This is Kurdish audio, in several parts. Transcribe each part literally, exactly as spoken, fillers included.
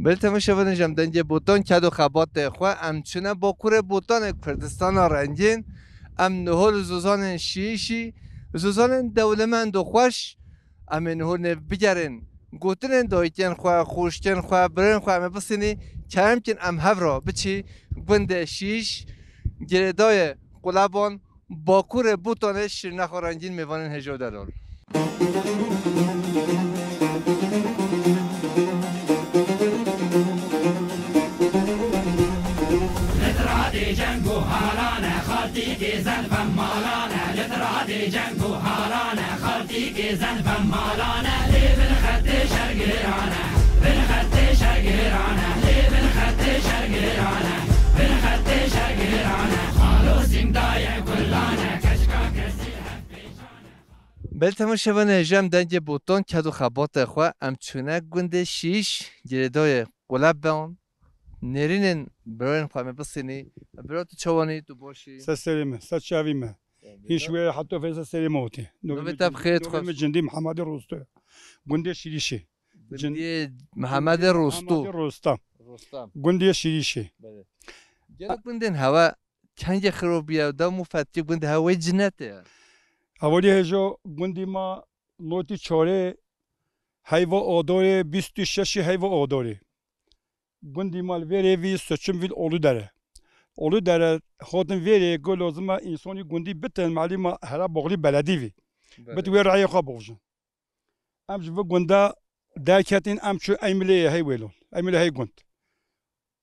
Belê temaşevanên ji em dengê Botan ked û xebatê xwe em çûne Bakurê Botanê Kurdistana rengîn. Em niho li zozanên şîşî, zozanên dewlemend û xweş, em ê niho nêv bigerin gotinên dayikên xwe, xwişkên xwe, birên xwe em ê bisînî, kerem kin em hev re biçî gundê Şîş, girêdayê Quleban, Bakurê Botanê Şirnexa rengîn mêvanên hêja û delal. Li tiradê ceng û halan e, xaltîkê zen vem malan e. Li tiradê ceng û halan e, xaltîkê zen vem malan e. Lê bin xetê şer giran e, bin xetê şer giran e. Lê bin xetê şer giran e, bin xetê şer giran e. Xalo sîndaye kulan e, keçika kesî hev pêşan e. Belê temaşevanê ji em dengê Botan ked û xebatê xwe em çûne gundê Şîş, girêdayê Quleban, nêrînên birayên xwe em ê bisînî. Bira tu çawanî, tu baş î? Ser serê me, ser çavî me. Hîş wê heta fêsa serê me hotî. Navê te bi xêr. Navê min Cindî Mihemedê Rosto. Gundê Şîrîşê. Gundê Mihemedê Rosto. Mihemedê Rosta. Rosta. Gundê Şîrîşê. Belê. Gelo gundên hewe kengê xirobî ye, dewam û fetkî gundê hewe wê cinetê ye. Hevalî hêjo gundî ma notî çarê heyva adorê, bîst û şeşî heyva adorê. Gundî ma li vêrê vî seçim vî Oludere. Oludere hatin vêrê go lozima însonî gundî bitin, malî ma hera boxlî beledî vî. Belê. Bit wê rayê xwe bovjin. Em ji vi gunda derketîn, em çû Eymileyê hey wêlon. Eymilê hey gund.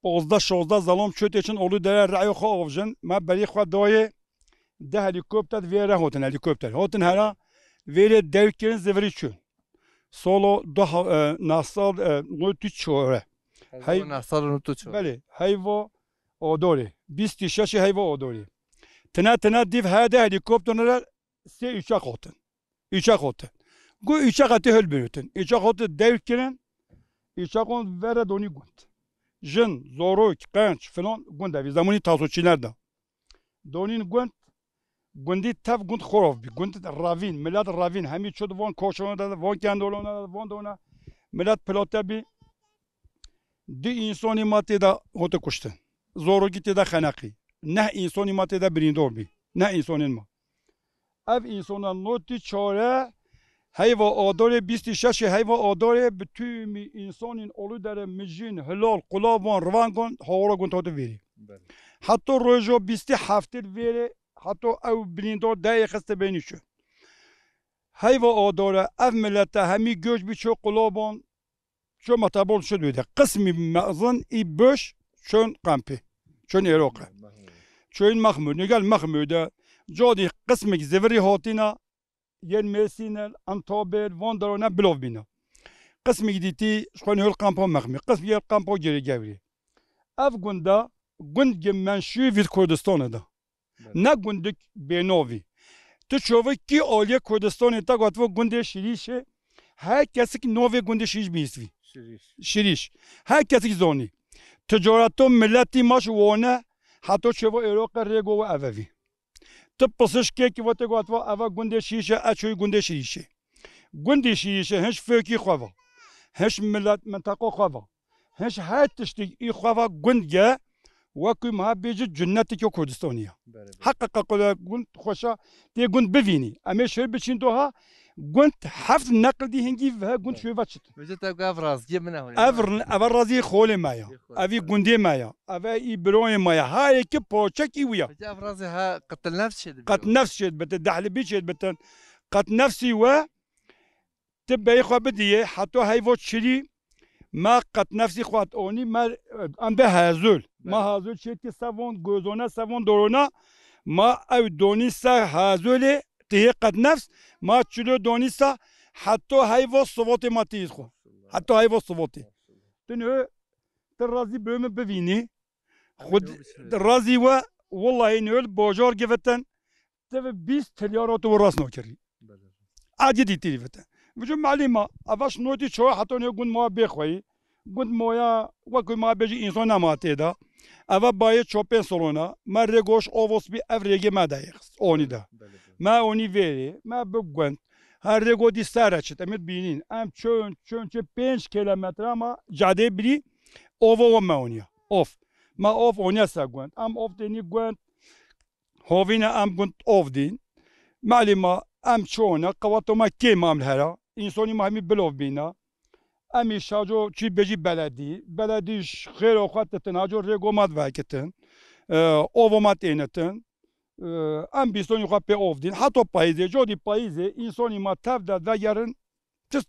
Pozdeh şozdeh zalam çû têçin Oludere rayê xwe avjin. Me berî xwe dayê di helîkopter vêre hatin helîkopter. Hatin hera vêrê dewr kirin zivirî çûn. Solo du ha-, e, neh sal, e, notî çore. Hey- Hezar neh sal notî çore. Belê, heyva adorê. Bîst û şeşî heyva adorê. Tine tine dîv hede helîkopterine sê uçak hatin. Uçak hatin. Gu uçak hatî hilbirûtin. Uçak hatin dewr kirin. Uçak on vere donî gund. Jin, zorok, qenc, filan gund evî. Zemanî tasoçîler de. Donîn gund, gundî tev gund xorov bî. Gund ravîn, milet ravîn. Hemî çû di van koşona de, van kendolona de, van dona. Milet pilote bî. Du însonî ma tê de hote kuştin. Zorokî tê de xeneqî. Neh însonî ma tê de birîndor bî. Neh însonên ma. Ev însona notî çare heyva adorê, bîst û şeşê heyva adorê bi tûmî însonên Oludere, Mijîn, Hilal, Qulaban, Rivangon, hawara gund hate vêrê. Belê. Heto rojo bîstî heftê vêrê, heto ew bilîndor deyê xiste bênî çû. Heyva adore, ev milete hemî göç bî çû Qulaban, çû Metabol çû dûde. Qismî mezin î boş çûn kampê, çûn Êroqe. Çûn Mexmûd, nigel Mexmûde. Codî qismik zivirî hotîna, yên Mêsînel, Antabêl, van derone bilov bîne. Qismik dîtî ji xwe nihil kampa Mexmî, qismik yê kampa Girê Gewrî. Ev gunda, gund gi menşû vî Kurdistane de. Belê. Ne gundik bênovî. Tu çovik kî aliyê Kurdistanê te gotivo gundê Şirîşê, her kesik novê gundê Şirîş bihîstvî. Şirîş. Şirîş. Her kesik zonî. Ticareto miletî maş wone, heto çevo Êroqe rêgo we evevî. Tu pisişkê ki vote gotivo eva gundê Şirîşe, e çoyî gundê Şirîşê. Gundê Şirîşe hinç fêkî xwe va. Hinç milet minteqo xwe va. Hinç her tiştik î xwe va gund ge, wekî meha bêjî cunnetik ya Kurdistanî ya. Berê, berê. Heqeqa qule gund xweşa tê gund bivînî. Em ê şer biçîn doha, gund heft neqil dî hingî ve gund Berê. Şoy veçit. Vêce te ev raziyê min e hûn. Ev r-, ev raziyê xolê me ya. Yê xolê Ev î me. Gundê me ya. Ev î biroyê me ya. Her yekî parçek î wî ya. Vêce ev raziyê ha qetil nefs çê dibe. Qet nefs çê dibitin. Qet nefsî we Ti bey xwe bidiyê, heta heyva çirî, me qet nefsî xwe onî, me, em be hezul. Me Belê. Hezul çêtkî sevon, gozone sevon dorona, ma ew donî se hezulê, Ê qet nefs, ma çilo donîsa, heta heyva sivotê ma tîz xwe. Heta heyva sivotê. Tu ne, tu razî bi min bivînî. Xwe razî we, wellahî ne li bajar givitin. Te ve bîst tilyara tu rast nakirî. Adî dîtî vete. Vücû malîma, avaş notî çoğu heta ne gund ma bêxweyî. Gund moya, wekî ma bêjî însan nema tê de. Eva bayê çopên salona. Me rê goş ovos bî ev rêgê me de yêxist. Onî de. Me onî vêrê. Me bi gund. Her rê go dî sere çit. Em ê bînîn. Em çön, çön çi pênc kilometre ama cadê birî ovo we me oniya. Of. Me of oniya se gund. Em of tênî gund. Hovîne em gund ov dîn. Malî ma em çone, qewato ma kêm am li hera. Însonî ma hemî bilov bîna. Em î şaco çî bêjî beledî. Beledî ş-, xêro xwe titin, haco rêgo ma vekitin. Ee, ovo ma tênitin. Ee, em bîstonî xwe pê ov dîn. Hato payîzê, codî payîzê, însonî ma tev de vegerin. Tist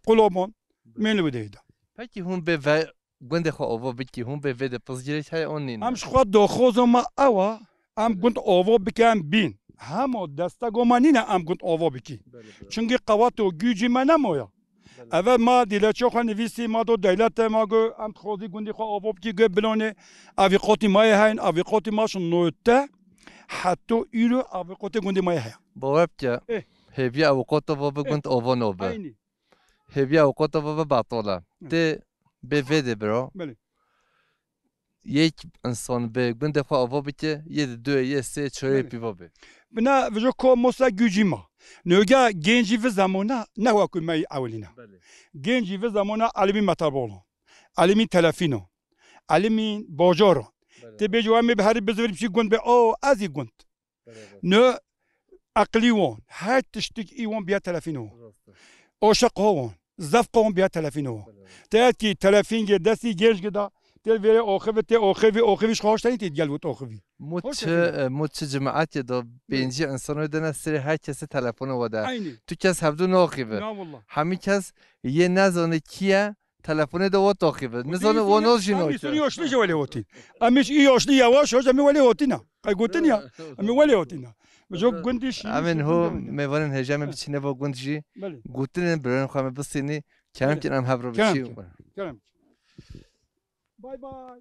qulobon, mêli bideyda. Pekî hûn bê ve gundê xwe ovo bikî, hûn bê vê de pirsgirêk heye on nîne? Em ji xwe doxozo me ew e, em gund ovo bikin bîn. Hemo destego me nîne em gund ovo bikî. Çunkî qewato gücî me nemoya. Eve ma dîleço xwe nivîsî, ma do dewlete ma go, em dixwazî gundî xwe ovo bikî, go bilonê, avîqotî ma yê heyn, avîqotî ma şin note, heto îro avîqotê gundî ma yê heye. Bawer bike, hêviya avîqoto vo bi gund ovo nobe. Eynî. Hêviya avîqoto ve ve batol e. Hı. Tê bê vê de biro. Belê. Yek insan bi gundê xwe ava bike, yê di duyê, yê sê, çorê pîvo be. Bina vijo ko mosa gücî ma. Noga gencî vi zamona ne wa ku me ewilîna. Belê. Gencî vi zamona alimî metabolo. Alimî telefîno. Alimî bojoro. Belê. Tê bêjî wa me bi herî bizivir bir şey gund be. O, ez î gund. Beraber. Ne eqlî won, her tiştik î won biya telefîn o. Rast e. Oşeq ho won, zefqa won biya telefîn o. Beraber. Te ki telefîn ge destî genç gida, te vêrê oxevi, te oxevi, oxevi ji xwe hoş tenî te gel wit oxevi. Mut çi, e, mut çi cemaatê de pêncî insano de ne sirê her kesê telefonê we de. Aynî. Tu kes hevdu noxîvi. Na wallah. Hemî kes yê nezane kî ye, telefonê de wo toxî bi. Nizane wo noz jî noke. Em î yaşlı jî welê hotîn. Em î yaşlı yavaş hoş em î welê hotîna. Qey gotin ya. Em î welê hotîna. Bi jo gundî şî. Em ên ho mêvanên hêja me biçîne bo gund jî. Belê. Gotinên birên xwe me bisînî. Kerem kin em hev ro biçî. Kerem kin. Bay bay.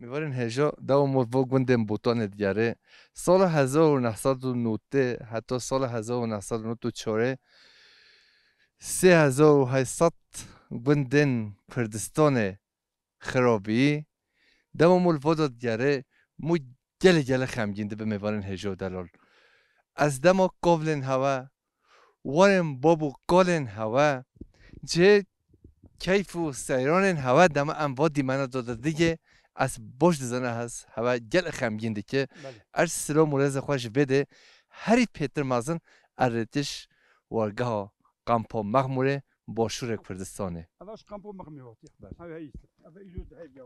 Mêvarên hêja, dewa mor vo gundên Botanê diyarê. Sala hezar û neh sed û notê heta sala hezar û neh sed û notê çarê, sê hezar û heyt sed gundên Kurdistanê xirabî. Dema mor voda diyarê, mû gelê gelê xemgîn dibe mêvanên hêja û delal. Ez dema kovlên hewe, warên bab û kalên hewe, cihê keyf û seyranên hewe dema em va dîmena da de digê, ez baş dizana ez hewe gelê xemgîn dike. Belê. Ez silam û rêzê xwe ji vê de herî pêtir mezin erêtiş wargeha Kampa Mexmûrê Başûrê Kurdistanê. Eva ji Kampa Mexmûrê hatiye. Belê. Ev heyî. Ev îro di hev ya.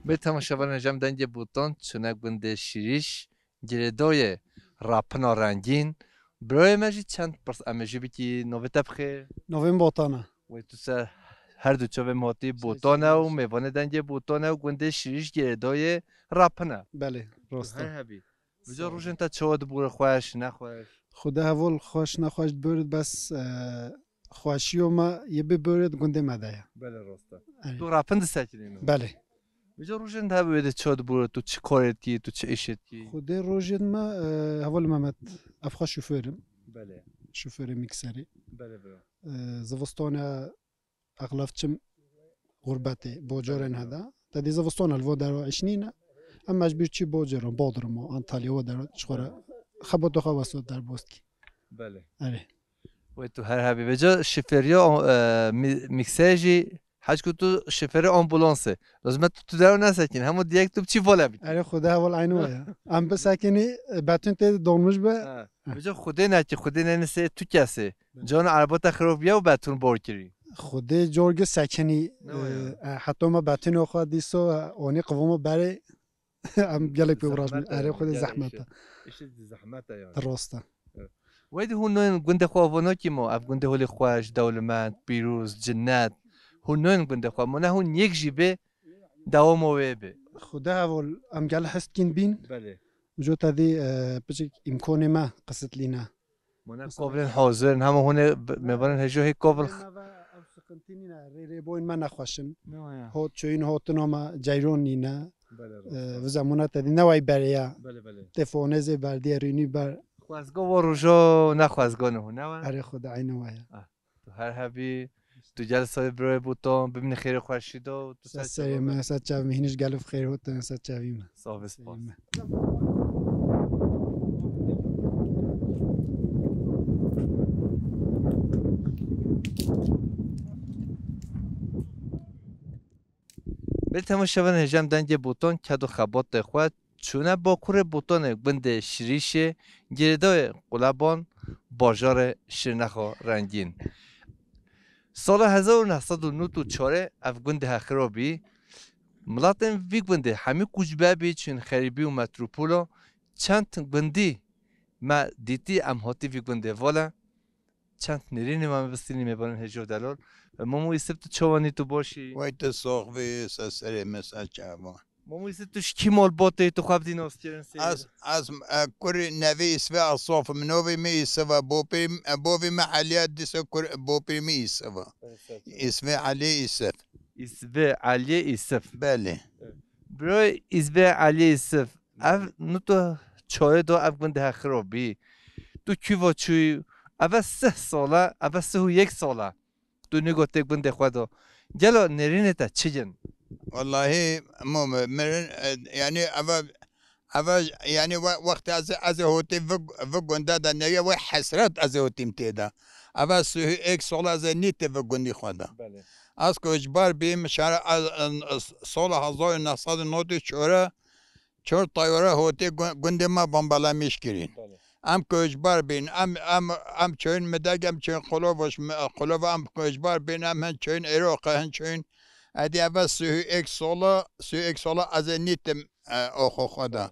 Bê temaşevanên hêja, em dengê Botan çûne gundê Şîrîş, girêdayê Rapina Rengîn. Birayê me jî çend pirs em ê jî bikî. Navê te bi xêr? Navê min Botan e. Wê tu ser her du çavê min hatî Botan e û mêvanê dengê Botan e û gundê Şîrîş girêdayê Rapin e. Belê, rast e. Her hebî. Vêca rojên te çawa dibûre, xweş, nexweş? Xude heval xweş, nexweş dibûre, bes, e, xweşiyo me yê bibûre di gundê me de ye. Belê, rast e. Erê. Tu Rapin disekinî? Belê. Vêca rojên te hebû wê de çawa dibûre, tu çi karê dikî, tu çi îşê dikî? Xude rojên me, e, heval Mehmet, ev xwe şoför im. Belê. Şoförê mîkserê. Belê, belê. E, zivistane exlaf çim xurbetê, bocarên heda. Te dî zivistana li vo dera îş nîne. Em mecbûr çî bocaran, Bodrum û Antalya vo dera ji xwe re xebata xwe wesa derbas kî. Belê. Erê. Wê tu her hebî. Vêca şifêriya, e, mî-, mîkserê jî Heçku tu şofêrê ambulansê. Lazim e tu, tu derew nesekinî. Hemû diyek tu biçî vale bikî. Erê, Xwedê heval eynî wa ya. Em bisekinî, e, betûn tê de dolmuş be. Ha. Bica Xwedê nekî, Xwedê nenîsê tu kesê. Be. Cana ereba te xirab biya û betûn bor kirî. Xwedê corgê sekinî, Ne wa ya? e, e, heta me betûnê xwe dîso, e, onî qivoma berê. Em gelek pê uğraşmî. Zehmet e Erê yani, Xwedê gelek zehmet işe. e. Işê zehmet e yani. Rast e. Evet. Wey di hûn noyên gundê xwe ava nakî mo? Ev gundê holê xweş, dewlemend, pîroz, cinnet. Hûn noyên gundê xwe. Mo ne hûn yek jî bê, dewamo wê bê. Xwedê heval em gel hest kîn bîn. Belê. Uco te dî, e, piçik îmkonê me qisitlîne. Mane Mesela kovlên hazir in, hema hûnê b-, mêvanên hêjo hê kovl Rê me ve ew sıkıntı nîne, rê, rêboyên me nexweş in. Ne wa ya? Hot çoyîn hotina me ceyron nîne. Belê, Ee, rast. Vize mûna te dî ne way berê ya. Belê, belê. Tê fonê zê berdiye rûnî ber. Xwezgo wo rojo ne xwezgo ne hûn, ne wa? Erê Xwedê eynî wa ya. Ah, tu her hebî, tu gel sayê birayê Botan, bimîne xêrê xweşî de û tu Ser ser serê çawa me, be. Ser çav me, hîn ji gelif xêr hotin, ser çavî me. Sağ ol, spas. Serê me. Belê temaşevanên hêja em dengê Botan ked û xebatê xwe çûne bakurê Botanê gundê Şirîşê, girêdayê Quleban, bajarê Şirnexa rengîn. Sala hezar û neh sed û nod û çarê ev gundê hexira bî. Miletên vî gundê hemî kuçber bî, çûn xerîbî û metropola. Çend gundî me dîtî, em hatî vî gundê vala. Çend nêrînê me bistînî mêvanên hêjo delal. Mamo Yusuf, tu çawa nî, tu baş î? Wey tu sox bî, ser serê me, ser çava. Mamo Yusuf, tu ji kî malbatê, tu xwe bidî naskirin sê? Ez, ez, e, kurê nevê Îsvê Asaf, minovê me Îsif e, bopê, e, bovê me Eliya dîse kur, bopê me Îsif e. Îsvê Elî Îsif. Îsvê Elî Îsif. Belê. Bro Îsvê Elî Îsif, ev nu tu çaye do ev gund hexiro bî. Tu kî va çûyî? Eve sih sala, eve sih û yek sala. Tu nîgo tê gundê xwe de. Gelo nêrînê te çi in? Wellahî, Mome, mirin, e, yanî eva, eva, yanî we-, wextê ez, ez ê hotî vi, vi gunda de newî, we hesret ez ê hotîm tê de. Eva suhî ek sola ez ê nîtê vi gundî xwe de. Belê. Ez koçbar bîm, şara ez, en, sola hezar û neh sed û nod û çar, çar tayare hotê gu-, gundê me bombelemîş kirîn. Belê. Em koçbar bîn, em, em, em çûn Mideg, em çûn Qulova, ş-, me-, Qulova em koçbar bîn, em hin çûn Êroqe, hin çûn. Edî eve sihû êk sola, sihû êk sola ez ê nîtim, e, oxo xwe de. Belê.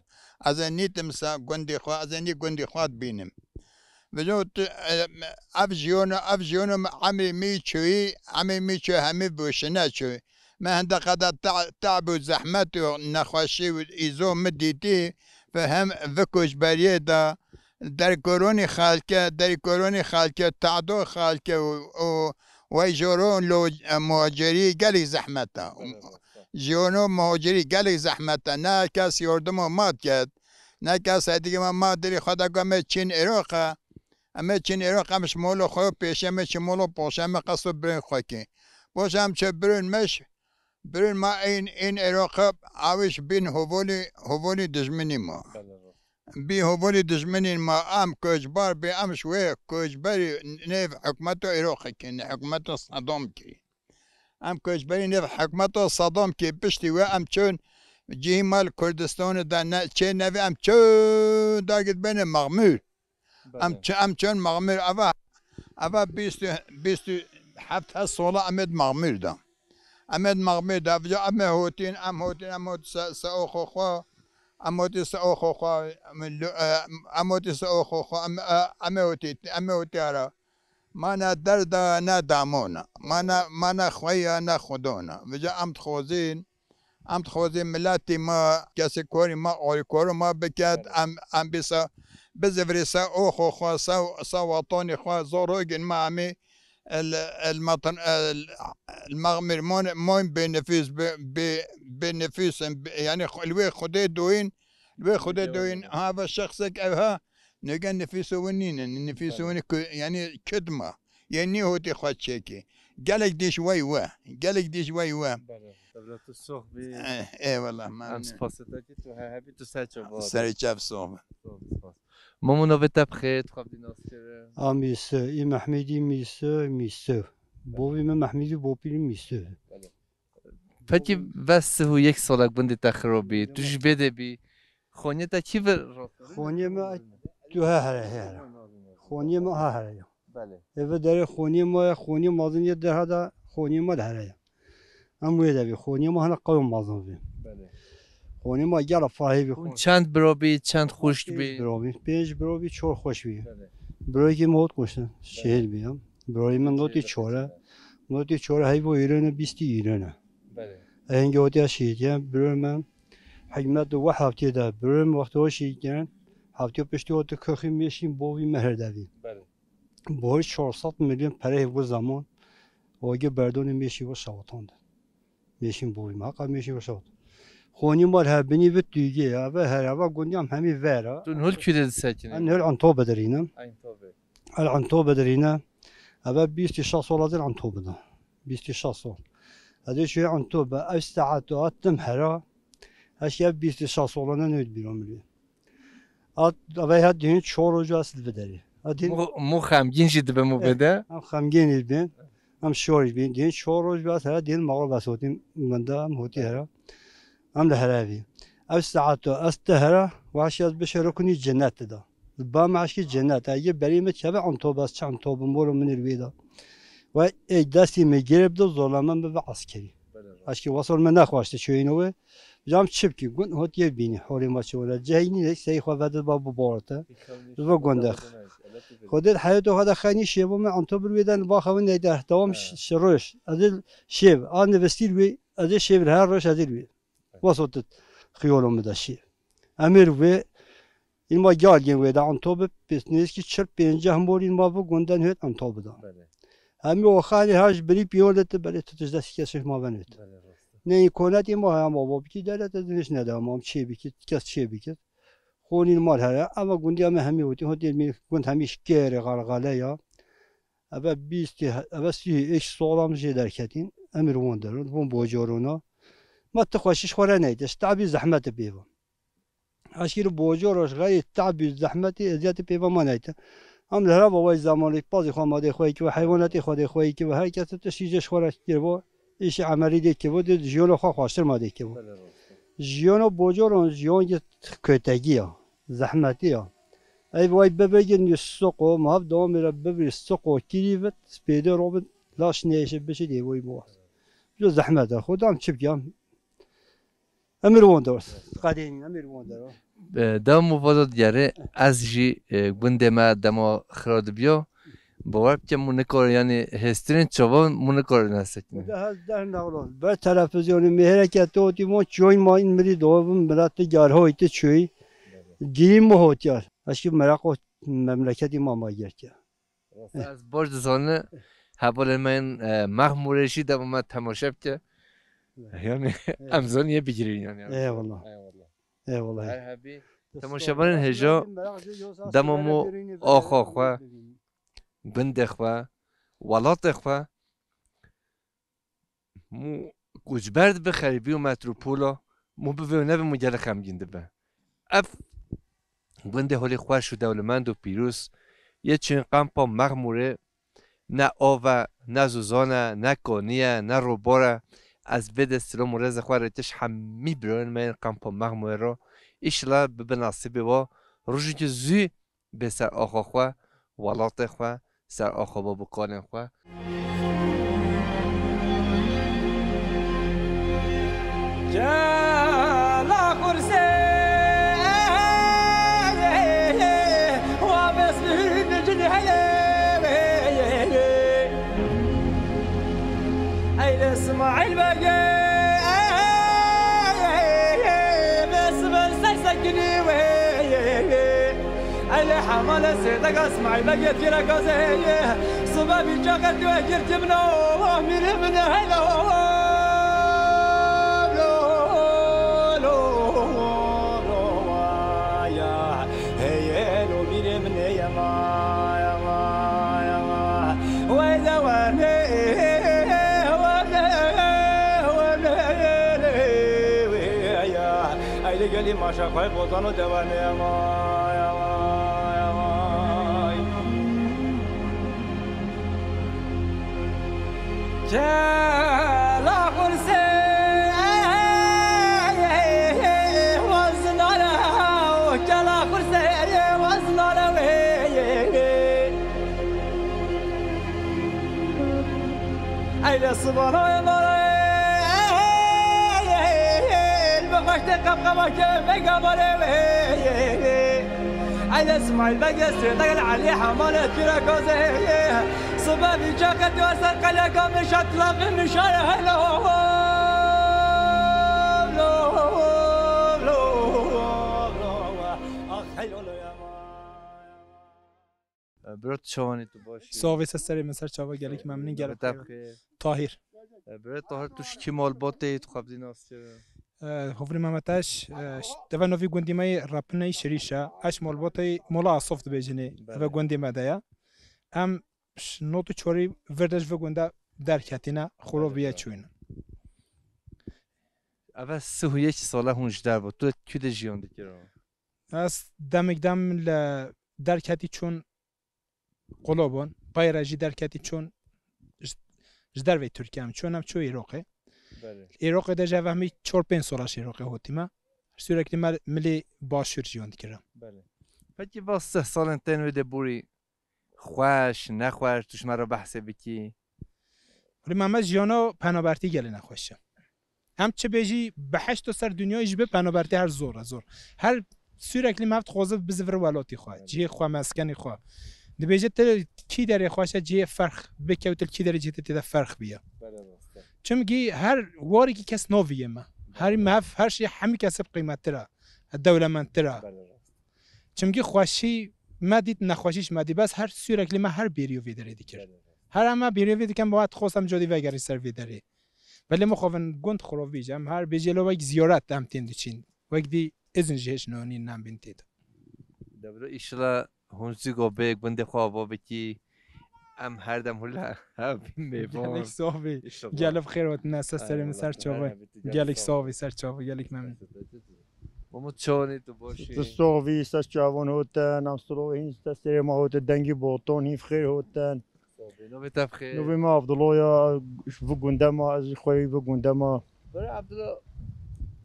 Ez ê nîtim se gundî xwe, ez ê nî gundî xwe dibînim. Vêca tu, e, ev jiyona, ev jiyona me emrê me çûyî, emrê me çû hemî boşine çû. Me hindek qeda ta-, tab û zehmet û nexweşî û îzo min dîtî, ve hem vi koçberiyê de derkoronî xelke, derkoronî xelke, tado xelke û, û wey joro lo-, muhacirî gelî zehmet e. Jiyano muhacirî gelî zehmet e. Ne kes yordimo ma diket. Ne kes hedîgê me ma dirî xwe de got me çîn Êroq e. Em ê çin êro qemiş molo xwe pêşe me çi molo poşe me qeso birên xwe ki. Poşe em çe birên meş, birên ma ên, ên êro qe awiş bin hovolî, hovolî dijminî ma. Belê, rast. Bi hovolî dijminî ma em koçbar bi em ji wê koçberî nêv hikûmeto êro qe ki, nê hikûmeto Sedam ki. Em koçberî nêv hikûmeto Sedam ki piştî wê em çûn cihî mal Kurdistanê de ne, çê nevê em çûn dagir bêne Mexmûr. Em Belê. çi-, em çûn Mexmûr, eva, eva bîst û, bîst û heft heft sola em ê di Mexmûr de. Em ê di Mexmûr de, vêca em ê hotîn, em hotîn, em hotî se, se oxo xwe, em hotî se oxo xwe, em lo-, e, em hotî se oxo xwe, em, e, em ê hotî, em ê hotî ara. Ma ne derda, ne damona. Ma ne, ma ne xweya, ne xudona. Vêca em dixwazin, Em dixwazin miletî me, kesê korî me, alîkoro me biket, Belê. em, em bîsa bizivirî se oxo xwe, se, se wetanê xwe, zorogên me hemî el, el matan, el, el mexmir mon, mon bê nifîs, bê, bê, bê nifîs in, bê, yanî xu-, li wê Xwedê doyîn, li wê Xwedê Xwedê doyîn, doyîn. Ha, ve şexsek ev ha, nege nifîso win nînin, nifîso Belê. win ku, yanî kid me. Yên nî hotî xwe çêkê. Gelek dîş wey we. Gelek dîş wey we. Belê. Dewlet tu sox bî. Eh, eyvallah, Em memnun. spasê te kî tu he hebî tu ser çava. Serê çev sox be. Sox, spas. Momo navê te bixêr, tu xwe bidî nas kirin. A Mîse, î Mehmîdî Mîse, Mîse. Bovî me Mehmîdî Bopîrî Mîse. Belê. Pekî ve sih û yek sala gundê te xirab bî, tu ji vê de bî. Xoniyê te kî vir? Xoniyê me tu he here, he here. Xoniyê me ha here ya. Belê. Ê vê derê xoniyê me ye, xoniyê mazin yê derha da xoniyê me li here ya. Em wê de bî. Xoniyê me hene qewm mazin bî. Belê. Xoniyê me gela fahî bî. Hûn çend bira bî, çend xwişk bî? Pênc bira bî, pênc bira bî, çor xwişk bî. Belê. Birayekî me hot kuştin, şehîd bî ya. Birayê min notî çor e. Notî çor e heyvo îrene bîstî îrene. Belê. Hingê hotî ya şehîd ya, birayê min hikmet û weh heftê de, birayê min wextê hot şehîd kirin, heftê piştî hot kexî mêşîn bovî meher devî. Belê. Boy çar sed milyon pereyê bu zaman, oge berdonê mêşî ve şawatande. Mêşîn boy ma, qa mêşî ve şawat. Xonî mal her binî vit duyge ya, ve her heva gundiyam hemî vera. Tu nul kî de disekine? En nul Antobe derîne. Antobe. El Antobe derîne. Eve bîst şeş sol hazir Antobe da. Bîst şeş sol. Ede şu Antobe, ev saet o attim hera. Eşke bîst şeş solane nöd bîro milyon. At, eve hat dihîn çor roj as li vederî. At dihîn Mû, mû xemgîn jî dibe mû Eh, bide. Em xemgîn jî bin, em şor jî bin. Dihîn çor roj as hera dihîn mağrib as hotî menda em hotî hera. Em li hera vî. Ev saeto ez te hera, wahşi ez bişe ruknî cennet de. Li ba me eşkî cennet. Ege berî me keve Antobe ez çend tobe moro min li wê de. Ve ey destî me girib de zorlama me ve askerî. Eşkî wasol me nexwaşte çöyîno we. Cam çi bikî, gund hot yê bînî, holê ma çi were. Ceheynî de sey xwe vede ba bu borte. Bi gundex. Xwedê di heyeto xwe de xenî şêvo me Anto bir wê de li ba xwe neyde. Dewam He. ş-, şi roj. Ez ê şêv, a nivistî wê, ez ê şêv her roj ez ê wê. Wasot xiyolo me de şêv. Emir wê, Îlma gel yên wê de Anto bi, pêsnêskî çil pênceh mor îlma bi gunden hêt Anto bida. Belê. Hemî o xanî her ji birî piyon de ti belê tu tij destî kesê ma venêt. Belê, rast e. Ne îmkonetê ma heye ma bo bikî devlet ez hiç nedewam am çê bikî, kes çê bikî. Xonî mal here, ema gundiya me hemî hotî, hotî min gund hemî şkêrê xalxale ya. Eve bîstî, eve sî êş solam jê derketîn, emir won derin, won bocorona. Ma ti xweşiş xwe re neyte, ji tabî zehmet pê va. Eşkî li bocor roj xeyê tabî zehmetî eziyetî pê va ma neyte. Em li hera bawayî zamanê pazî xwe madê xwe yekî ve heywanatê xwe dê xwe yekî ve her kes tiştî jê ji xwe re kiribo. Îşê emelî dê kiribo dê jiyona xwe xweştir ma dê kiribo. Belê rast e. Jiyona bocoron jiyon ki kötegî ya, zehmetî ya. Ey vay bibirgin li suqo, ma hev dewamê re bibirî suqo kirî vit, spêdê robin, laş nêşe bişi dê vay bo. Jo zehmet e, xwe dam çi bikam? Emir wonder. Qadên emir wonder. E, dema mû vazo diyare, ez jî, e, gundê me dema xira dibiyo. Bawer bikim mû nikare, yanî hêstirên çavan mû nikare nesekine. Bi de hez deh nexlo. Ber televizyonê mêhreke te otî mo çoyîn ma în mirî dovim milet te garhoy te çoyî. Girî mo hotiyar. Eşkî meraqo memleketî ma ma gerke. Rast, ez baş dizanim, hevalên me yên, e, Mexmûrê jî dema me temaşe bike. Evet. Yani, Evet. em zanî yê bigirîn yani. Eyvallah. Eyvallah. Eyvallah. Her hebî. Destê Temaşevanên hêja, dema mû axa xwe, gundê xwe, welatê xwe, mû koçber dibe xerîbî û metropola, mû bivê û nebe mû gelek xemgîn dibe. Ev gundê holê xweş û dewlemend û pîroz yê çûyîn kampa Mexmûrê, ne av e, ne zozan e, ne kanî ye, ne robor e. Ez vê de silam û rêzê xwe re tij hemî birayên me yên kampa Mexmûrê re. Îşillah bibe nasîbê wa rojekî zû bê ser axa xwe, welatê xwe, ser axa babukanên xwe. Gela xursê, wa bes min cin hele. Ey le Smail Bege, bes min ser sekini we. Eyle hamale sêdega Smaîl Begê tîre gazeye. Sibe bî çaxet we girtî min o, mîrê min helo. Lo, lo, lo, lo, ya. Hey, hey, lo, mîrê min ê yema, yema, yema. Wey de werne, werne, werne, ya. Eylê gelî maşa xwe bozan û dewane yema, yema, yema. Çela xursê. Eyle sıvana mare, el bakaşte kapkabaşte mega mare. Eyle Smail Begestri dagel Ali Hamale Kirakoze. Sıba bir çakat varsa kalaka mişat lafı mişare helal. Ah helal ya. Bro, tu çawanî, tu baş î? Savê ser serê min, ser çava, gelek memnun, gelek xêr. Tahir. Bro Tahir, tu ji kî malbatê yî, tu xwe bidî nas kirin? Hovrî Mehmet, ez, e, ş-, deve novî gundî me yê Rapineyî Şirîş e. Ez malbatê Mola Asof dibêjinê, eve gundê me de ye. Em ş-, nod û çarî vir de ji vê gunde derketîne, xwe roviye çûyîne. Eve sih û yek sala hûn ji der bû. Tu kû de jiyan dikir? Ez demik dem li derketî çûn Qulobon, peyre jî derketî çûn ji, ji dervê Tirkiye em çûn, em çû Îroqê. Belê. Îroqê de jî ev hemî çar pênc sala ji Îroqê hotî me. Sürekli me milî başûr jiyan dikirin. Belê. Pekî va sih salên tên wê de borî xweş, nexweş, tu ji me re behsê bikî? Wele me, me jiyana penabertî gelê nexweş e. Em çi bêjî bi heşto ser dinyayê jî bi penabertî her zor e, zor. Her sürekli me dixwaze bizivire welatî xwe, cihê xwe, meskenê xwe. Dibêje tu kî derê xweş e, cihê ferq bikewt, tu kî derê cihê te tê de ferq biye. Belê, rast e. Çimkî her warekî kes navî yê me. Her mev, her şey hemî kesê bi qîmettir e, dewlemendtir e. Belê, rast. Çimkî xweşî me dît, nexweşî ji me dît, bes her sürekli me her bêrî vê derê dikir. Belê, rast. Her em me bêrî vê dikin, ba dixwast em codî vegerî ser vê derê. Belê mixabin gund xirov bî, em her bêjê lo wek ziyaret em tên diçîn. Wek dî izin ji hêş nonî nem bin tê de. Debro, îşila hûn zî go bê gundê xwe ava bikî. Em her dem hûla hev bîn mêvan. Gelek savî. Gelek xêr hatine, ser serê min, ser çavê. Gelek savî, ser çavê, gelek memnun. Mamo, çawanî, tu baş î? Tu savî, ser çavan hote, nam silo hîn ser serê ma hote, dengî boton hîn xêr hoten. Navê te bi xêr? Navê me Abdullah ya, ji vî gundê me, ez jî xweyî vî gundê me. Bere Abdullah,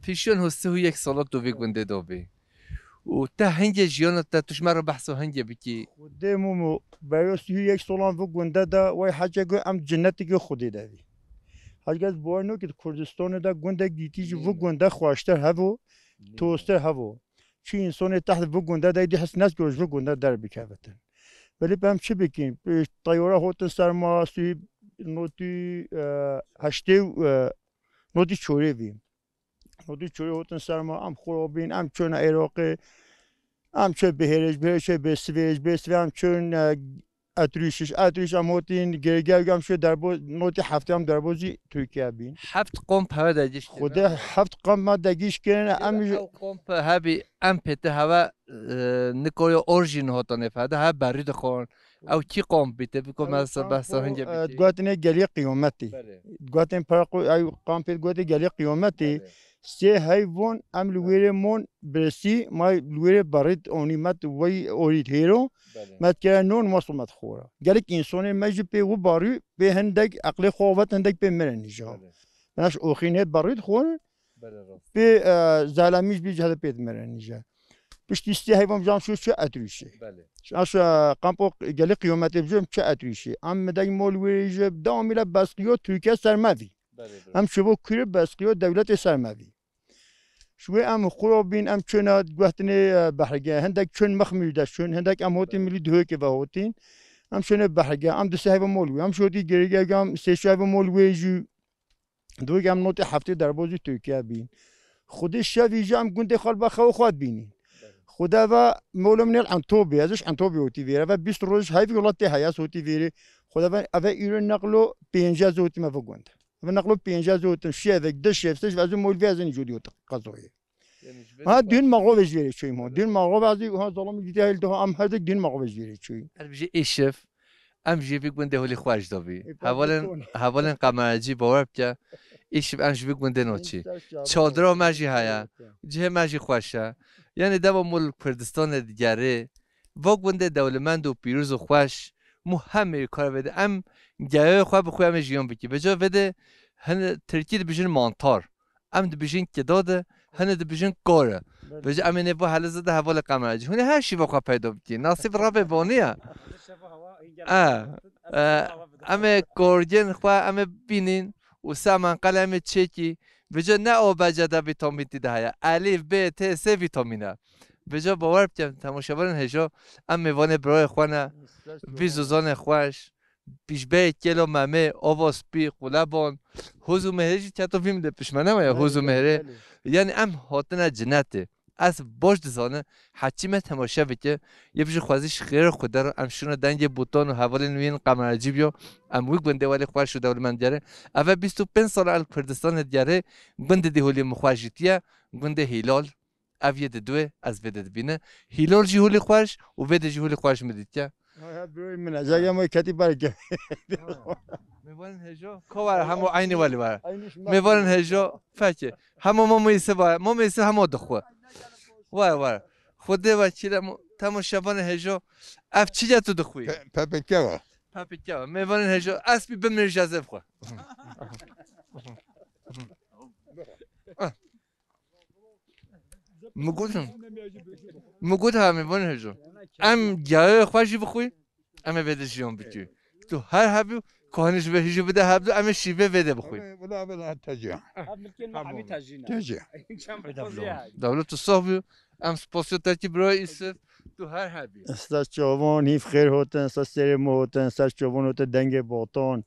pêşiyan ho sih û yek sala tu vî gundê de bî. Û te hingê jiyana te, tu ji me re behsa hingê bikî? Xwedê Momo, beyo sih û yek salan vî gundê de, wey hece got em cinetikê Xwedê de bî. Hec kes bawer nokî di Kurdistanê de gundek dîtî ji vî gundê xweştir hebo, tostir hebo. Çi însonê teht vî gundê de dî his nekir ji vî gundê derbikevitin. Belê em çi bikîn? Teyara hotin ser ma, sî notî, e, heştê û, e, notî çorê vî. Notî çorê hotin ser ma, em xwe bîn, em çûne Êroqê, em çû bihêrê, ji bihêrê çû bêsivê, ji bêsivê em çûn, e, Etrîşiş, etrîş em hotîn, girêgevgê em şû derbo-, notî heftê em derbozî Tirkiye bîn. Heft komp heve degîş kirin. Xwedê heft komp me degîş kirin, em jî ew komp hebî, em pê te heve, e, nikoriyo or jî nihotanê fede, heve berî dixon. Ew kî komp bî, te biko me behsa hingê bikî. Gotinê gelê qiyometî. Belê. Gotin pera qo-, ew kampê gotinê gelê qiyometî. Belê. Sê heyvon em li wêrê mon birisî, ma li wêrê berît onî met wey orît hêro. Belê. Me dikeve non, ma somet xora. Gelek însonê me jî pê wi barî, pê hindek eqlê xwe vet, hindek pê mirin jî. Belê. Binaş oxînê berî dixorin. Belê, rast. Pê, e, zelemî jî bî cihede pê dimirin jî. Piştî sê heyvan jam şû çi etrîşê. Belê. Aş, e, kampo gelê qiyometê bijim çi etrîşê. Em midek mol wê jî dewamî le besqiyo Tirkiye ser me vî. Belê, belê. Em şivo kûrê besqiyo dewletê ser me vî. Ji wê em xuro bîn, em çûne guhtinê, e, behrege. Hindek çûn mixmîr de çûn, hindek em hotîn milî duhokê ve hotîn. Em çûne behrege, em di sê heyva mol wî. Em şotî girêge, em sê çar heyva mol wê jî. Duhokê em notê heftê derbozî Tirkiye bîn. Xwedê şevî jî em gundê xwe li be xew xwe dibînîn. Xwede ve molo min ê li Entobê, ez ji Entobê hotî vêre. Ve bîst roj heyvî welatê heye, ez hotî vêrê. Xwede ve eve îro neqlo pênce ez hotî me ve gund. Ve neqlo pênce ez hotim, şevek, di şev, sê şev, ez û mol vê ez ê nî jodî hot qezoyê. Ha, dün maxovê ji vêrê çûyî mo. Dün maxovê ez û, ha, zalim gidî hel daha, em her dek dün maxovê ji vêrê çûyî. Her bijî îşev, em jî vî gundê holî xweş dabî. Hevalên, hevalên qemerecî bawer bike, îşev em ji vî gundê noçî. Çadira me jî heye. Cihê me jî xweş e. Yanî deva mol Kurdistanê digerê. Va gundê dewlemend û pîroz û xweş, mû hemê kar vede. Em geyayê xwe bi xwe em ê jiyan bikî. Vêca vede hin Tirkî dibijin mantar. Em dibijin kidade, hine dibijin kare. Belê. Vêca em ê nêva helize de hevalê qemerecî. Hûn ê her şîva xwe peyda bikî. Nasîb Rabê vanî ye. E, e, Em ê korgên xwe em ê bînîn û saman qel em ê çêkî. Vêca ne o beca de vîtamîn tî de heye. Elîf, B, T, S vîtamîn e. Vêca bawer bikin, temaşevanên hêja, em mêvanê birayê xwe ne, vî zozanê xweş, pîşbeyê kêlo memê, ova spî, qulebon, hoz û mêhrê jî keto vî min de pişmene me ya, hoz û mêhrê. Belê. Yani em hatine cinetê. Ez baş dizane, heçî me temaşe bike, yê bijî xwezî ji xêra Xwedê re em şûna dengê Botan û hevalên wî yên qemercî biyo, em wî gundê welê xweş û dewlemend digere. Eve bîst û pênc sal el Kurdistanê digere, gundê dî holê min xweş jî tiye, gundê Hîlal, ev yê diduê, ez vê de dibîne. Hîlal jî holê xweş û vê de jî holê xweş min dîtiye. Ay, hep birayê min e. Cegê me ketî berke. Mêvanên hêjo, ko were hemû eynî welî were. Mêvanên hêjo, fekê. Hemû Mamo Yusuf were. Mamo Yusuf hemû dixwe. Were, were. Xwedê wekîle mo-, temaşevanê hêjo. Ev çi ye tu dixwî? Pe-, pepeke wa. Pepeke wa. Mêvanên hêjo. Ez bî bimir ji ez ê bixwe. Min got, min got ha mêvanê hêjo. Em giyayê xwe jî bixwî, em ê vê de jiyan bikî. Tu her hebû, kohanî ji vê hîjî bide hebdu, em ê şîvê vê de bixwî. Wila, wila, te ciya. Ev milkên me hemî te jî ne. Te ciya. Çend qozî ye. Dewlet tu sax bî, em spasiya te kî birayê Îsif, tu her hebî. Ser çavan hîv xêr hotin, ser serê me hotin, ser çavan hotin dengê Botan.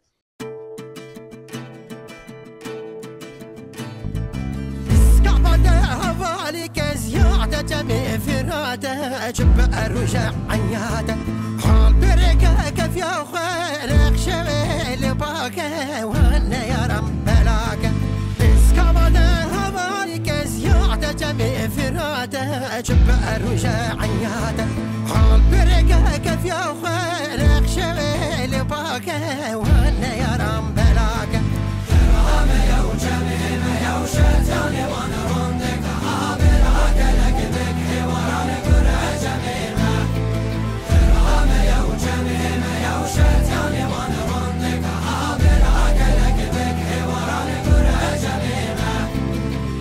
Skavate hevalî keziyate çemê Firate çi bi eruje enyate. Hal birêke kefiya xwe lêq şevê li bake wan neyaram belake. Skavate hevalî keziyate çemê Firate çi bi eruje enyate. Hal birêke kefiya xwe lêq şevê li bake wan neyaram belake.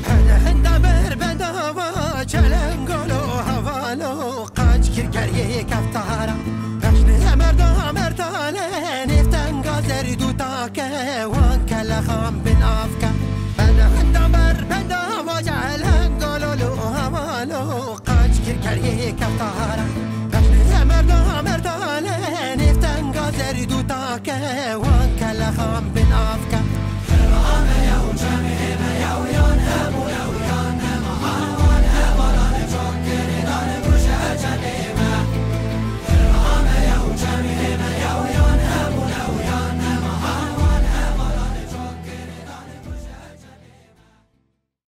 Hene henda ber bedava çelengolo havalo. Qaç kir keriyê keftara. Rejnê merda merdane nêftenga zerdû take wan kelexan bin avke. Bende henda ber benda vaca lengololo havalo. Qaç kir keriyê keftara. Rejnê merda merdane nêftenga zerdû take wan kelexan bin avke.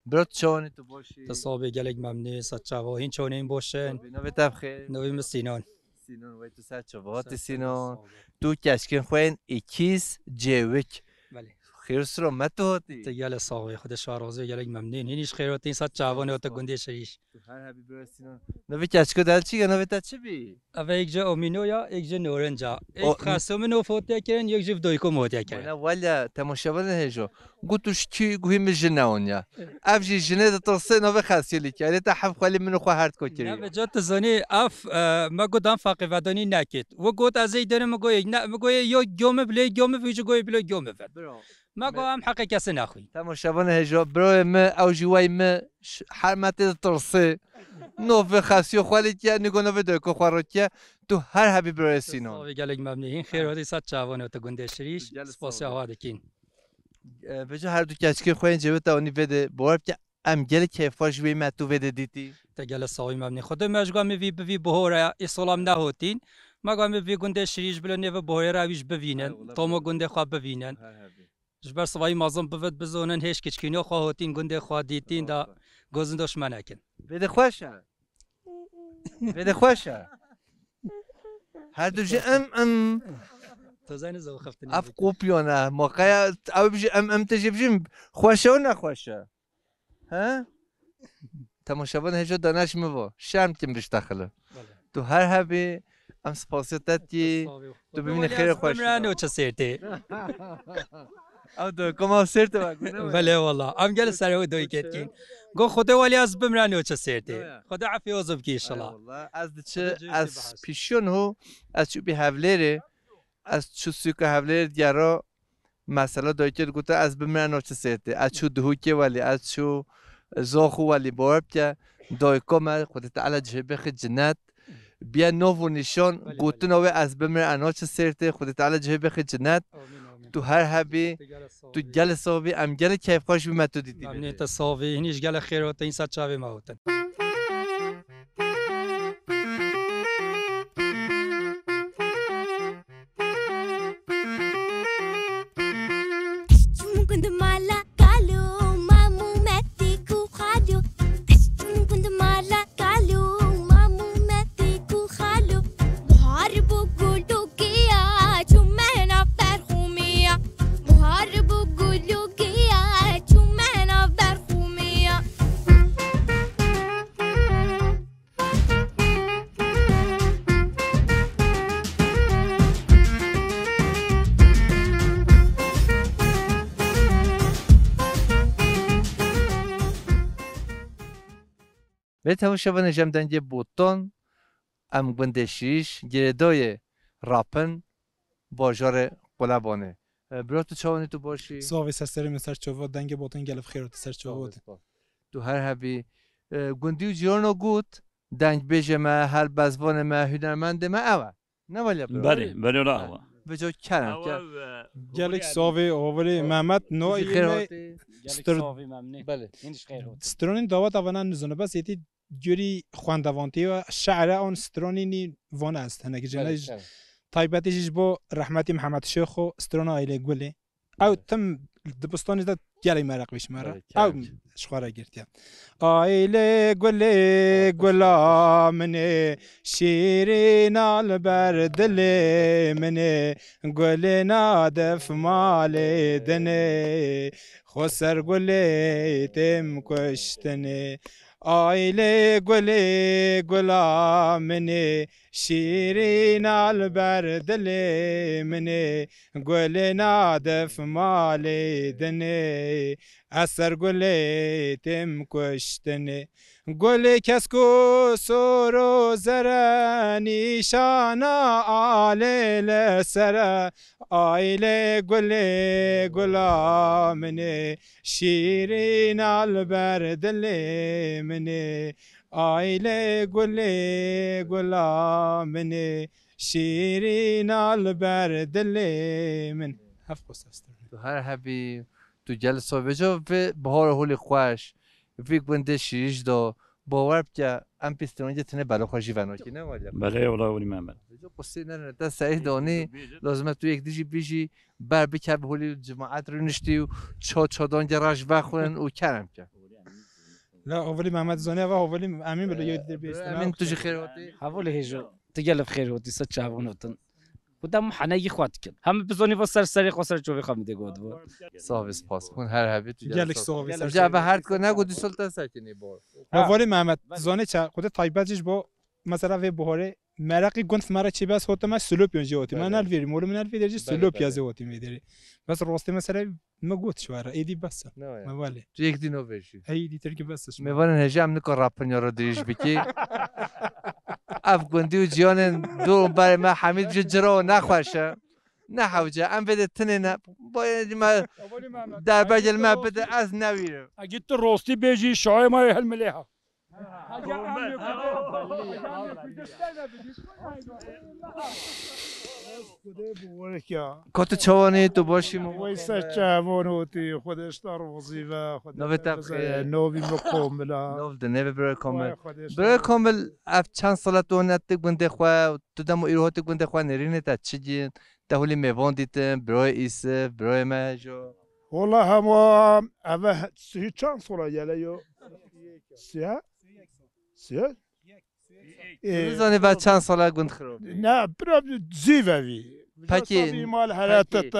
Bro, tu çawanî, tu boşî? Tu sabê gelek memnî, sa çava, hîn çawanî, hîn boşin. Sabê, navê te bi xêr? Navê min Sînan. Sînan, wey tu ser çava hatî Sînan. Tu keçkên xwe yên îkîz cêwik. Belê. Xêr û sira me tu hatî. Te gelek sax bî, Xwedê şa razî, gelek memnîn. Hîn îş xêr hatî, sa çava ne te gundê Şirîş. Tu her hebî bro Sînan. Navê keçko del çi ye, navê te çi bî? Eve yek ji Omîno ya, yek ji Norinca. Yek xeso min û fotiye kirin, yek ji Vdoyko motiye kirin. Wala, wala, temaşevanê hêjo. Got tu ji kî, guhî min jin neon ya. Ev jî jinê de tirsê navê xesiyê lî kere. Te hef xwelî min û xwe her ko kiriye. Ne, vêca tu zanî, ev, e, me got dan faqî vedanî nekit. Wi got ez ê derim, mi goyê, ne, mi goyê yo gyo min bilê gyo min, vî jî goyê bilê gyo min vet. Bro. Me go em heqê kesî nexwî. Temaşevanê hêjo, birayê mi, ew jî wey mi, ş-, her me tê ditirsê. Navê xesiyo xwe lê tiye, nîgo navê dayko xwe re tiye. Tu her hebî birayê Sînan. Savê gelek memnî. Hîn xêr hatî, sa çavanê te gundê Şirîş. Spasiya wa dikîn. E, vêca her du keçikê xwe yên cêwê te anî vê de, bawer bike, em gelek keyfxweş ji wê me tu vê de dîtî. Te gelek savê memnî. Xwedê me ji gwa me vî bivî bihore, îsolam nehotîn. Me gwa me vî gundê Şirîş bilo nêve bihorê re wî ji bivînin. Tomo gundê xwe bivînin. Ji ber sivayî mezin bivit bizonin hêj kiçkîno xwe hotîn gundê xwe dîtîn da gozindo ji me nekin. Vê de xweş e. Vê de xweş e. Her du jî em, em. Tozanî zewxiftin. Ev kopyone. Ma qeya ew bijî em, em te jî bijî xweş e û nexweş e. He? Temaşevan hêja daneş mi vo. Şerm kim biştexile. Belê. Tu her hebî, em spasiya te dikî. Tu bimînî xêrê xweş. Bimrano çi sêrtê. Ew do, koma sêrtê ve gune. Belê wala. Em gel ser ew doy ketkîn. Go Xwedê welî ez bimrano çi sêrtê. Xwedê efê oz bikî inşallah. Eyvallah. Ez diçi, ez pîşiyon ho, ez çû bî Hevlêrê. ez çû sûka Hewlêrê digera, mesela dayikê digote ez bimire naçe sêrtê. Ez çû Duhokê welî, ez çû Zaxo welî, bawer bike dayika me, Xwedê Teala cihê bêxê cinet, biye nav û nîşan, belê, gotina belê, wê ez bimire, ez naçe sêrtê, Xwedê Teala cihê bêxê cinet. Amîn, amîn. Tu her hebî, tu gelek sax bî, em gelek keyfxweş bî me tu dîtî. Memnûn te, sax bî, hîn jî gelek xêr hatin, hîn ser çavê me hatin. Çûn gund mala kalo, mamû metik û xalo. Çûn gund mala kalo, mamû metik û xalo. Buhar bû gul û giya, çûme nav berxûmiya. Buhar bû gul û giya, çûme nav berxûmiya. Vê temaşevanê jem dengê botan, em gundê Şîş, girêdayê Rapin, bajarê Qulebanê. E, bira tu çawanî, tu baş î? Sax bî, serserê min ser çava, dengê botan gelek xêr û tu ser çava. Sax ol, û spas. Tu her hebî. E, gundî û cîrano got, dengbêjê me, helbestvanê me, hunermendê me ew e. Ne wele bira? Belê, belê, la. Ha, ewa. Vêca kerem ke. Ewa, e, gelek sax bî, ovelî Mehmet, no. Tu jî xêr hatî. Gelek sax bî, memnûn. Belê. Hîn jî xêr hatî. Stranên dawet avana nizano, bes êdî Gurî xwendevantî ve şe're an stranî nî van est. Hinek jî ne, taybetî jî ji bo rehmetî Mihemed Şêxo, strana Aîlê Gulê. Ew tim dibistanê de gelek mereq bî ji me re. Ew ji xwe re girtiye. Aîlê Gulê, gula min ê, şîrîna li ber dilê min ê, gulê nadif malê dinê, xweser gulê têm kuştinê. Aîlê Gulê, gula min ê, şîrîna li ber dilê min ê, gulê nadif malê dinê, ez ser gulê têm kuştinê. Gulê kesk û sor û zere, nîşana alê li sere, Aîlê Gulê, gula min ê, şîrîna li ber dilê min ê. Aîlê Gulê, gula min ê, şîrîna li ber dilê min. Hevqos ez Tu her hebî, tu gel soveco vê bihara holê xweş, vê gundê Şîş de, bawer bike, em pîstîrongê tenê bela xwe jî venakî, ne wele? Belê, wela welî Mehmet. Vêca qusî ne, ne, te seyî donî, lazim e tu yek dijî bijî, ber bikevî holî cemaet rûniştî û ço, çodan gera ji vexwin û kerem ke. La, ovelî Mehmet zanî, eva ovelî Emîn bile, e, yê dir bêstin. Emîn, tu jî xêr hatî. Hevalê hêjo, tu gelek xêr hatî, ser çavanotin. Xwedê hemû henekî xwe dikin. Hemû bizanî va ser serê xwe, ser çavê xwe min dê got va. Sax bî, spas. Hûn her hebî, tu gelek sax bî. Gelek sax bî. Eva her ko ne got, dîsol te sekinî bor. Hevalê Mehmet, zanî çi, xwedê taybet jî ji bo, mesela vê buharê, mereqî gund me re çêbû, ez hotime Silopyon jî hotime. Belê. Nelvêrî, molê min nelvêrî jî Silopya zê hotime derê. Bes rastî mesela me got şwara, êdî bes e. Ne ya? Me wale. Tu yek dî navêjî. Ey, dîtir ki bes e. Mêvanên hêja em nika rapinya re dirîj bikî. Ev gundî û ciyanên dûr û berê me hemî ji cira û nexweş e. Ne hewce, em vê de tinê ne. Bayê me derbe gel me bide, ez newîrim. Egî tu rastî bêjî, şayê me yê hilmilê ha. Ka tu çawanî, tu başî mi? Wey ser çavon hotî, Xwedê ji te razî be, Xwedê... Navê te bi xêr? Navî min Komil e. Nav di nêve birayê Komil. Wey Xwedê ji te... Birayê Komil, ev çend sala tu hûn netî gundê xwe, tu demo îro hatî gundê xwe, nêrînê te çi dîn? Te holî mêvan dîtin, birayê Îsif, birayê me jo. Wala hema eve he-, sihî çend sala gele yo? Siye? Siye? Ê, nizanî ve çend sala gund xirab bî? Ne, bira zî vevî. Pekî, mal here pekî, tete.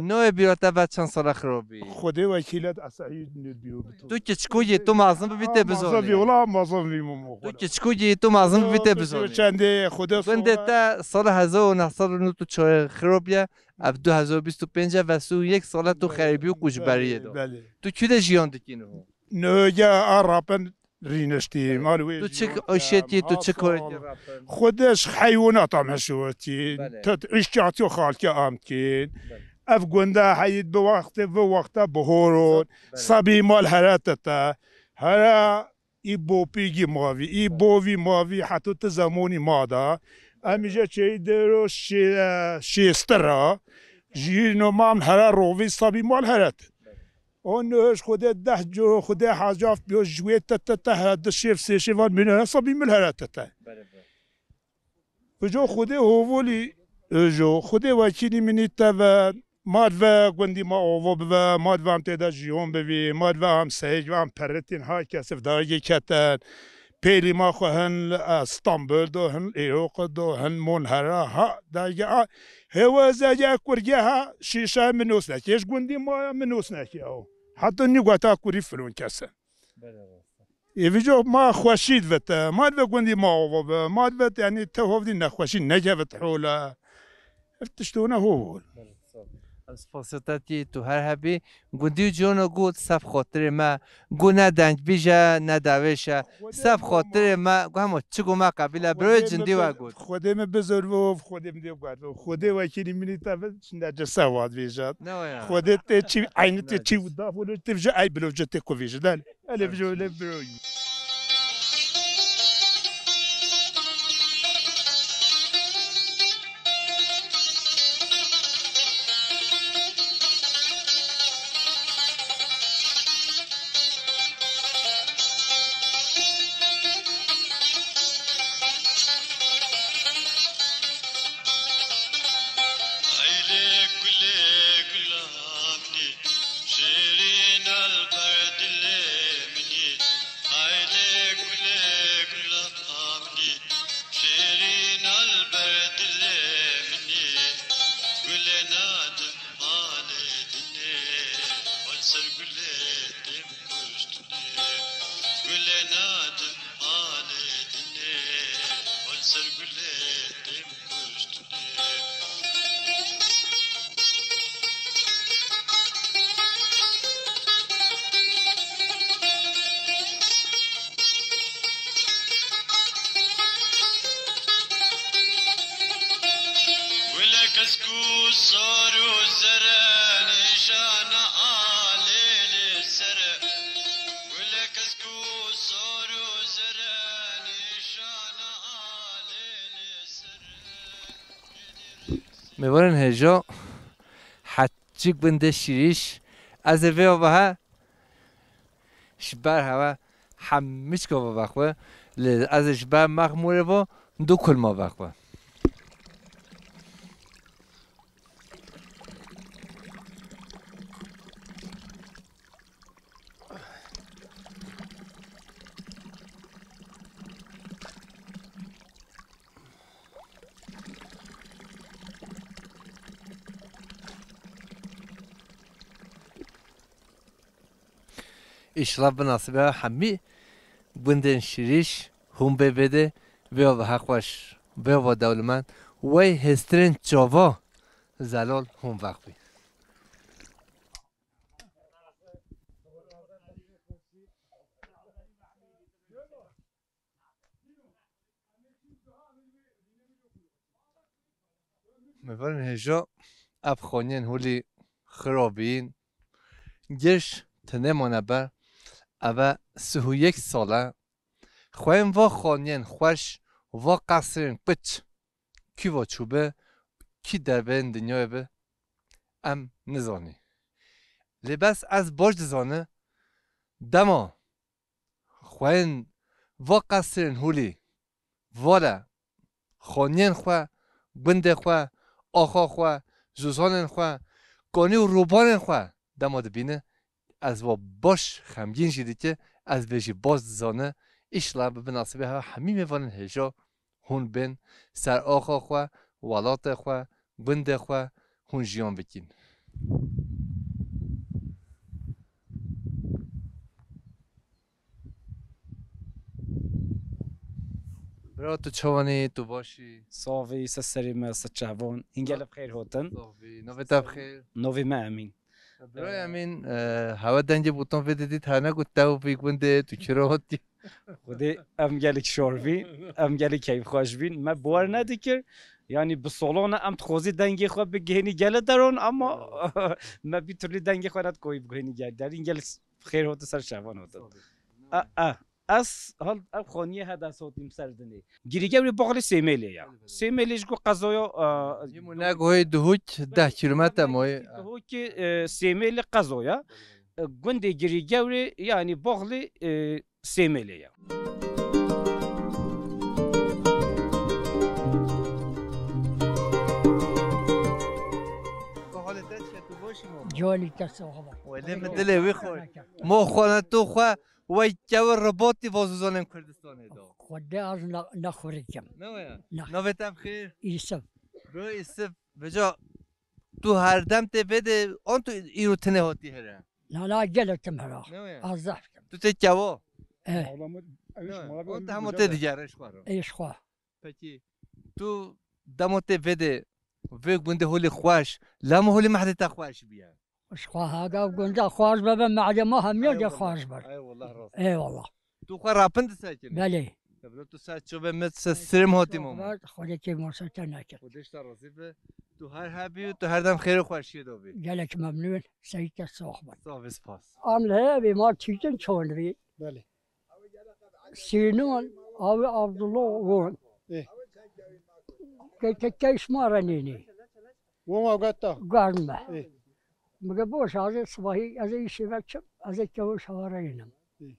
Noyê bîra te ve çend sala xirab bî? Xwedê wekîlet esehî nû bîyo bito. Tu kiçikû yî, tu mezin bibî tê bizanî. Mezin bî, wala mezin bî, mamo. Tu kiçikû yî, tu mezin bibî tê bizanî. Çendê, Xwedê... Gundê te sala hezar û neh sed û nod û çar xirab ye, ev du hezar û bîst û pênc e, ve sî û yek sala tu xerîbî û koçberiyê de. Belê, belê. Tu kî de jiyan dikî niho? Niho ya a rapin rîniştî, mal wê Tu çi jî kişetî, tu çi hasal. Korî Xwedê ji heywanata me şiwetî, Belê. Te îşkatiyo xalke am kîn. Belê. Ev gunda heyît bi wextê, bi wexta bihoron, Belê. Sabî mal herete te. Hera î bopîgî mavî, î bovî mavî, heto ti zemonî ma da. Em îje çeyî dero şê-, şêstira, jîno mam hera rovî sabî mal herete. O noj Xwedê deh co, Xwedê hacaf biyo ji wê te, te, te, hera di şêv, sê şêvan mîne, hesa bî mil hera te, te. Bere, bere. Bijo Xwedê hovolî, e, jo Xwedê wekîlî minî te ve, ma ve gundî ma ovo bive, ma ve em tê de jiyon bivî, ma ve em seyik ve em peritîn, ha kesif dagê keten. Pêlî ma xwe hin li Stenbul do, hin Îroq do, hin Monhera, ha, dagê, ha, hêwezege kurge ha, şîşe min nos nekê, ji gundî ma ya min nos nekê o. Heta nî gota kurî filon kese. Bere rast. Ê vîco ma xweşî divite, ma dive gundî ma ova be, ma dive, yanî te hovdî nexweşî nekevit hole. Ev tiştone ho hol. Bere, sağ ol. Em spasiya te tî, tu her hebî. Gundî û ciyano got, sef xotirê me, got ne dengbîj e, ne dawêş e. Sef xotirê me, got hema çi got me qebîle, birayê Xwedê me cindî we bi-, got. Xwedê me bizor bo, Xwedê me dê got. Xwedê wekîlî minî te bi, şimdi cesa vat vêjat. Ne o ya? Xwedê tê çi, eynî tê çi daf û tê ji ey bilo ji tê ku vêjit. Elê vijole biroyî. Eylê gulê gula min î, şêrîn el ber dilê min î. Eylê gulê gula min î, şêrîn el ber dilê min î. Gulê nadim alê dinê, wan ser gulê têm kuştinê. Gulê nadim alê dinê, wan ser gulê têm Gule kesk û sar û zere nîşana alê li ser e. Gule kesk û sar û zere nîşana alê li ser e. Mêvanên hêja, hetçî gundê Şîrîş, ez ê vê ava he ji ber hewe hemîçka ava vexwe, lê ez ê ji ber Mexmûrê vo du kulma vexwe. Îşla bi nasîbê hemî gundên Şîrîş hûn bê vê dê, vê ava heqweş, vê ava dewlemend, wey hêstirên çava zelal hûn veqbî. Mêvanên hêja, ev xaniyên holî xirabîn, giş tune mane ber, eve sih û yek sal e. Xweyên va xaniyên xweş, va qesrên piç, kî va çûbi, kî derveyên dinyayê bi, em nizanî. Lê bes ez baş dizani, dema xweyên va qesrên holî, vale, xaniyên xwe, gundê xwe, axa xwe, zozanên xwe, kanî û robanên xwe dema dibîne, ez va baş xemgîn jî dike, ez vê jî baş dizane, îşla bi binasîbê hev hemî mêvanên hêja hûn bên ser axa xwe, welatê xwe, gundê xwe hûn jiyan bikîn. Bira, tu çawanî, tu başî? Savî, se serî me, se çavon. Hîn gelek xêr hotin. Savî, navê te bi xêr? Navê me Emîn. Bira Emîn, e, hewe dengê botan vê didît, hene got te û vî gundê, tu kira hatî? Xwedê em gelek şor bîn, em gelek keyfxweş bîn. Me bawer nedikir. Yanî bi solona em dixwazî dengê xwe bigihînî gele deron ama me bir türlü dengê xwe nedikoyî bigihînî gel derîn. Gelek xêr hate ser şevan hate. E, e. Ez hal ev xaniyê he dest hatîm ser dinê. Girîgewrê Baxlê Sêmêlê ya. Sêmêlê ji ku qezoya, e, Hîm û neg hoyê Duhok deh kîlometre moyê. Duhokê, e, Sêmêlê qezoya. E, gundê Girîgewrê, yanî Baxlê, e, Sêmêlê ya. Canî te sax be. Welê min dilê wî xwe. Mo xwe ne tu xwe wey kewe robotî vozozonên Kurdistanê do. Xwedê az ne, ne xurî kim. Ne waya? Ne. Navê te bi xêr? Îsif. Bi Îsif. Veca tu her dem tê vê de an tu îro tine hatî here? Na, na, gelek tim hera. Ne waya? Az zehf kim. Tu tê kewo? E. Ne waya? An te hemo tê digere ji xwe re. Ê ji xwe. Pekî, tu dema tê vê de, vê gundê holê xweş, lama holê mehdê te xweş bûye? Ji xwe hega gunda xweş bebe, mehdê me hemiya de xweş ber. Eyvallah, rast. Eyvallah. Tu xwe rapin disekinî? Belê. Ya bila tu ser çove me se sirim hatî mama. Xwedê kê masa te nekir. Xwedê ji te razî be. Tu her hebî û tu her dem xêr û xweşiyê de bî. Gelek memnun. Seyîd te sax be. Sax be, spas. Am li hevê ma tîtin çon bî. Belê. Sînon, avê Abdullah won. Ê. Ke, ke, ke şima re nênê. Won wa gata. Guhar me. Ê. Mige boş, ez ê sibahî, ez ê îşê ve çim, ez ê kewo şewa re yînim. Ê.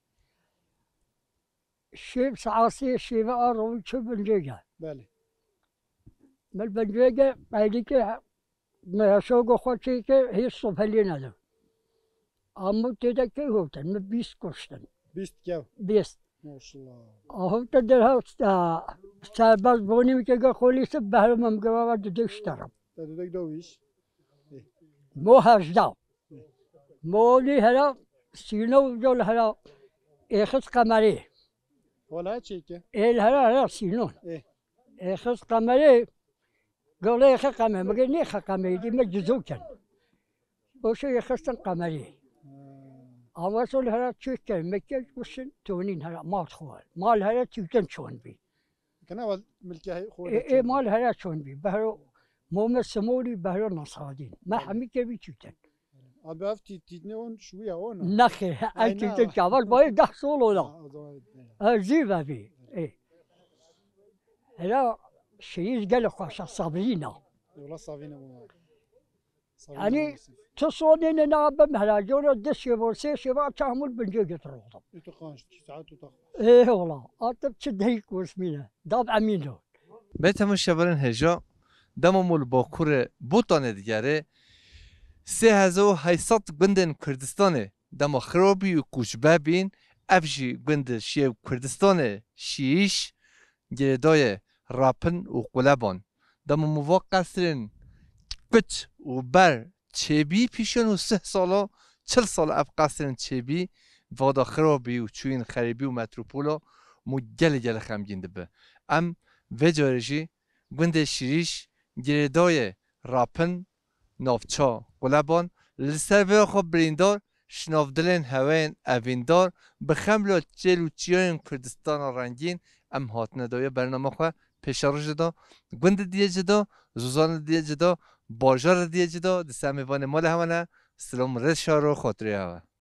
Şêv saasê şêve a rovî çi bincêge. Belê. Min bincêge, peydî ke Me şogo xwe çêke hêj sob helê nedim. Amû tê de key hotin, min bîst kuştin. Bîst kew. Bîst. Maşallah. Ahû te derha serbest bonî mi ke ge xolî se behre min ge baba dudek şterim. Te dudek do wîş. Mo hejda. Molî hera sîno jol hera êxis qemerî. Wala çêke. Êl hera hera sînon. Ê. Êxis qemerî. Gulê xeqeme, mege nê xeqeme, dî me cizû ken. O şey xistin qemerî. Hmm. Ama sol hera çûk ken, me ke kuşin tonîn hera mal xwal. Mal hera çûken çon bî. Kana wal milke xwal. E, e, mal hera çon bî. Behro Mohamed Semolî, Behro Nasradîn. Me hemî ke bî çûken. Abi ev tî-, tîtne on şuya ona. Nexê, ev tîtne çaval bayê deh sol ona. Ha, o zaman. Ev zî ve bî. E. Hela şehîd gelek xweşa Sabrîna. Yola Sabrîna bu. Yanî tu sonê ne na be mehrac ona de şevo, sê şeva çamul bince götür oldu. Utu kanş, saat utak. Eyvallah. Atıp çi deyik osmine. Dab emin o. Be temaşevanên hêja, dema me li Bakurê Botanê digere, sê hezar û heyt sed gundên Kurdistanê dema xirabî û koçbe bîn, ev jî gund şiyê Kurdistanê şiyîş girêdayê Rapin û Quleban. Dema me va qesrên kuç û ber çêbî pîşan û sih sala, çil sala ev qesrên çêbî, vada xirabî û çûyîn xerîbî û metropola, mû gelê gelê xemgîn dibe. Em vê carê jî gundê Şirîş, girêdayê Rapin, navça Quleban, li ser vê xwe birîndar, şinavdilên heweyên evîndar, bi xemla çêl û çiyayên Kurdistana rengîn, em hatine dawiya bernama xwe pêşeroj dida, gundê diye cida, zozanê diye cida, bajarê diye cida, di ser mêvanê malê hewe ne, silam rêz şaro xatirê hewe.